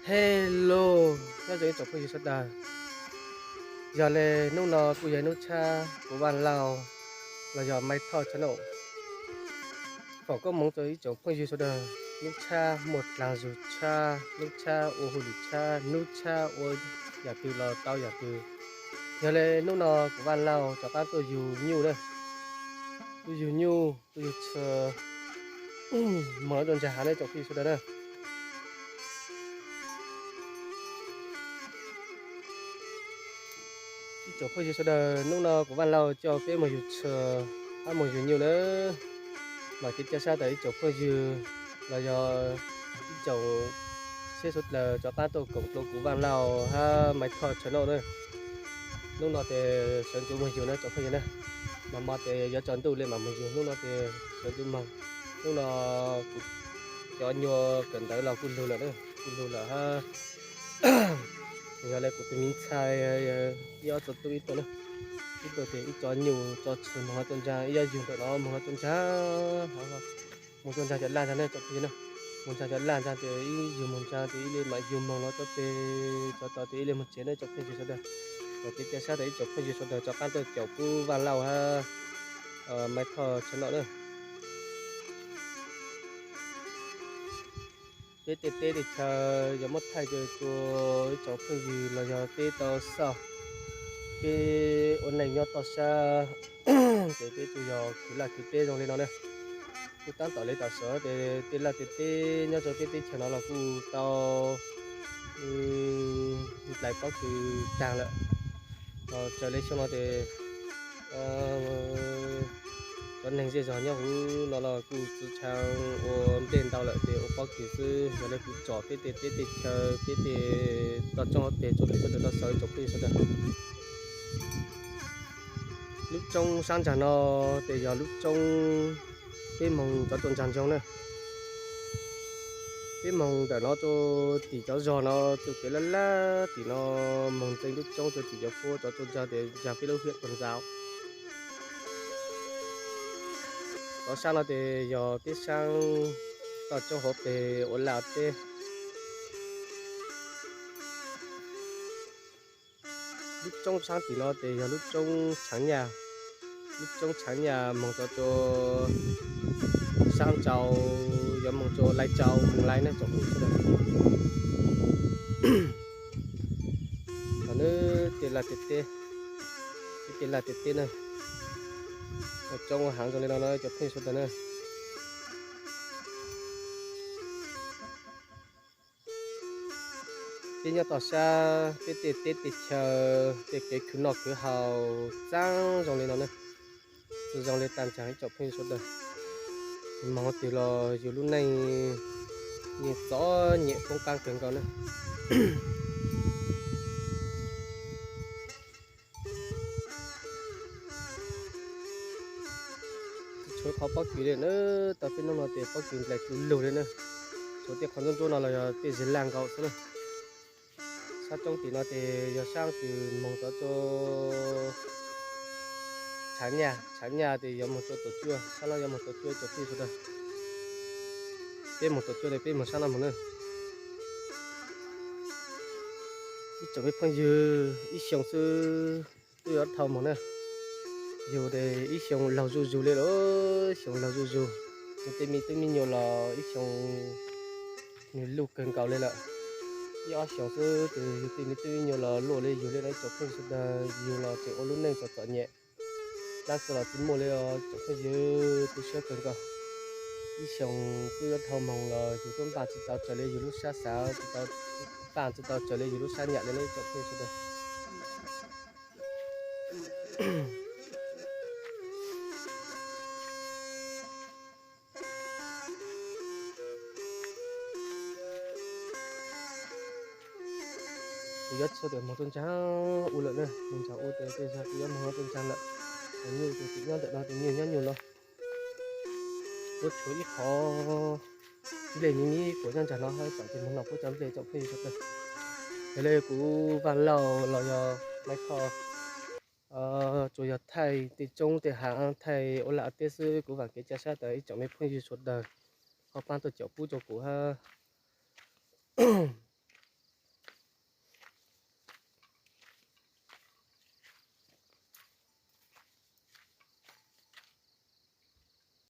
Hello, nyob zoo ib tsoom phooj ywg sawv daws. Yog li hnub no kuj yog hnub tshab kuv Vaj Lauj los yog Maiv Thoj channel foom koob hmoov rau ib tsoom phooj ywg sawv daws. Hnub tshab muaj dlaag zug tshab, hnub tshab ua hauj lwm tshab, hnub tshab ua yam twg los tau yam twg. Yog li hnub no kuv Vaj Lauj rov qaab tuaj yug nyuj na, tuaj yug nyuj, tuaj yug tshua moog rau ntsag hav na tsoom phooj ywg sawv daws na. Ib tsoom phooj ywg sawv daws, hnub no kuv Vaj Lauj coj peb moog yug tshua hab moog yug nyuj na. Mas kev ca sab tas ib tsoom phooj ywg los yog ib tsoom seb suav dlawg rov qaab tuaj koom dlua kuv Vaj Lauj hab Maiv Thoj channel na. Hnub no tes sawv ntxuv moog yug na tsoom phooj ywg na. Mas mo tes yuav tsaus ntuj li mas moog yug, hnub no tes sawv ntxuv moog. Hnub no kuv cov nyuas kawm ntawv los kuj lug lawm, kuj lug lawm hab. Yog li kuv tus me ntxhais ib ob tug tub ib tug na, ib tug tes ib co nyuj co tshua moog rau ntsag, ib ob yug ntawm no moog rau ntsag, moog rau ntsag cov laj ntsag na tsoom phooj ywg na. Moog ntsag cov laj ntsag tes ib yug moog ntsag tes ib le mam yug moog los rau peg, tsov tod tes ib le moog tsev na tsoom phooj ywg sawv daws. Mas kev ca sab tas ib tsoom phooj ywg sawv daws rov qaab tuaj caum kuv Vaj Lauj hab Maiv Thoj channel na. Peb tej teb tej chaw yuav muab thaij rua ib tsoom phooj ywg los yog peb tau xauj, peb ua neej nyob toj sab ces peb tsuas yog khwv laj khwv teb zoo li no na. Kuj taab tom li tam sim no tes tej laj tej teb nyob rau peb teb chaws no los kuj tau nplais pob kws taag lawm. Txawm li xyoo no tes cov neeg zej zog nyob huv no los kuj tsi tshua ua nplej ntau lawm tes ua pob kws xwb. Yog li kuv tsom peb tej teb tej chaw peb tej toj roob hauv peg rua peb sawv daws tau xauj ib tsoom phooj ywg sawv daws. Lub roob sab ntsag no tes yog lub roob peb moog rov rua ntsag ntsoog na. Peb moog ntawm no rua tim cov zog no, rua kev laj laj tim no moog ntxeev lub roob rua tim cov puab rov rua ntsag tes ntsag peb lub hiab tuag ntxaus. Cov saab no tes yog peb saab toj roob hauv peg ua laj teb. Lub roob saab tim no tes yog lub roob Tshaav Nyaj. Lub roob Tshaav Nyaj moog rov rua saab Tsau, yuav moog rua Lais Tsau, moog Lais na tsoom phooj ywg sawv daws. Qhov no tej laj tej teb, tej laj tej teb na, coob heev zoo li no no cov phooj ywg sawv daws na. Peb nyob toj sab, peb tej teb tej chaw, tej kev khwv noj khwv haus txaab zoo li no na. Tsi zoo li taag nrho ib tsoom phooj ywg sawv daws. Moog twg los yug lub neej yeej txom nyem poob qaab kawg nkaus na. Tshuav qhov pob kws li na, tau peb nub no tes pob kws nplaim du lug li na. Tshuav tej qhov ntsuab ntsuab no los yog tej zig laj nkaus xwb na. Saab roob tim no tes yog saab kws moog rov rua Tshaav Nyaj, Tshaav Nyaj tes yuav moog rua Tuam Cuaj, saab no yuav moog Tuam Cuaj ib tsoom phooj ywg sawv daws. Peb moog Tuam Cuaj tes peb moog saab no moog na. Ib tsoom me phooj ywg, ib xyoo xwb tub yuav dhau moog na. Yug tes ib xyoo laug zuj zug li lawm, xyoo laug zuj zug. Yug tej me tub me nyuam los ib xyoo nwg luj kawg nkaus li lawm. Ib ob xyoos xwb tes yug tej me tub me nyuam los luaj li yug li na ib tsoom phooj ywg sawv daws, yug los tseem ua lub neej txom txom nyem, dlaab tsi los tsis muaj li os tsoom phooj ywg, tu siab kawg nkaus. Ib xyoos tub yuav dhau moog los yug tub npaaj tsis tau raws li yug lub sab xaav, tsis tau, npaaj tsis tau raws li yug lub sab nyam li na ib tsoom phooj ywg sawv daws. Kuv yuav txhua tes moog rua ntsaag ua lawm na, moog ntsaag ua tes tej zag kuv yuav moog rua ntsaag lawm. Nyuj tes tseem nyob ntawm no tes nyuj nyob nyuj no. Puab tshuav ib qhov nplej me me kuas nyob ntsaag no hab, txawm tes moog no puab cov nplej tsoom phooj ywg sawv daws. Yog li kuv Vaj Lauj los yog Maiv Thoj tsuas yog thaij tej roob tej haav, thaij ua laj teb xwb, kuv vaam kev ca sab tas ib tsoom me phooj ywg sawv daws ho paab tuaj caum pub rua kuv hab.